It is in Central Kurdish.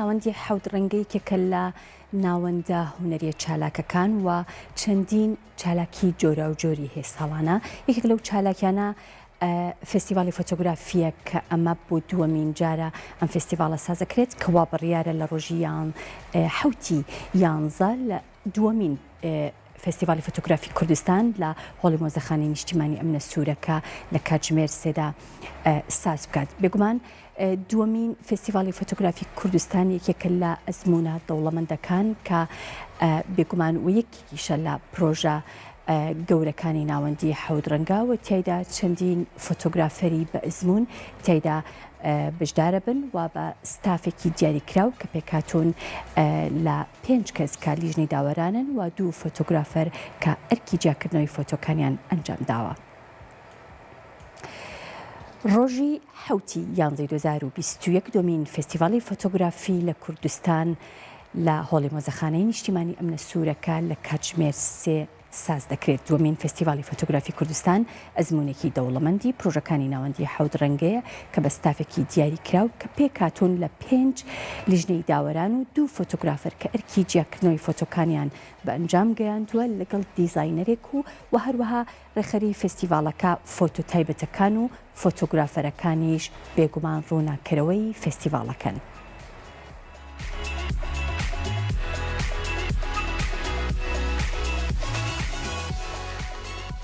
ناوەندی حەوت ڕەنگە یەکێکە لە ناوەندە هونەریە چالاکەکان و چەندین چالاکی جۆراوجۆری هەیە ساڵانە یەکێک لەو چالاکیانە فێستیڤاڵی فۆتۆگرافیە کە ئەمە بۆ دووەمین جارە ئەم فێستیڤاڵە سازەکرێت کە وا بڕیارە لە ڕۆژی یان حوتی یانزە لە دووەمین فێستیڤاڵی فۆتۆگرافی کوردستان لە هۆڵی مۆزەخانەی نیشتیمانی ئەمنە سوورەکە لە کاتژمێر سێدا ساز بکات. بێگومان دووەمین فێستیڤاڵی فۆتۆگرافی کوردستان یەکێکە لە ئەزموونە دەوڵەمەندەکان کە بێگومان و یەکێکیشە لە پرۆژە گەورەکانی ناوەندی حەوت ڕەنگە و تیایدا چەندین فۆتۆگرافەری بە ئەزموون تیایدا بەشدارەبن و بە ستافێکی دیاریکراو کە پێکهاتوون لە پێنج کەس کە لیژنەی داوەرانن و دوو فۆتۆگرافەر کە ئەرکی جیاکردنەوەی فۆتۆکانیان ئەنجامداوە. ڕۆژی حەوتی یانزەی 2021 دووەمین فێستیڤاڵی فۆتۆگرافی لە کوردستان لە هۆڵی مۆزەخانەی نیشتیمانی ئەمنە سوورەکە لە کاتژمێر سێ ساز دەکرێت. دووەمین فێستیڤاڵی فۆتۆگرافی کوردستان ئەزموونێکی دەوڵەمەندی پرۆژەکانی ناوەندی حەوت ڕەنگەیە کە بە ستافێکی دیاریکراو کە پێکهاتوون لە پێنج لیژنەی داوەران و دوو فۆتۆگرافەر کە ئەرکی جیاکردنەوەی فۆتۆکانیان بە ئەنجام گەیاندووە لەگەڵ دیزاینەرێک و و هەروەها ڕێکخەری فێستیڤاڵەکە فۆتۆ تایبەتەکان و فۆتۆگرافەرەکانیش بێگومان ڕووناککەرەوەی فێستیڤاڵەکەن.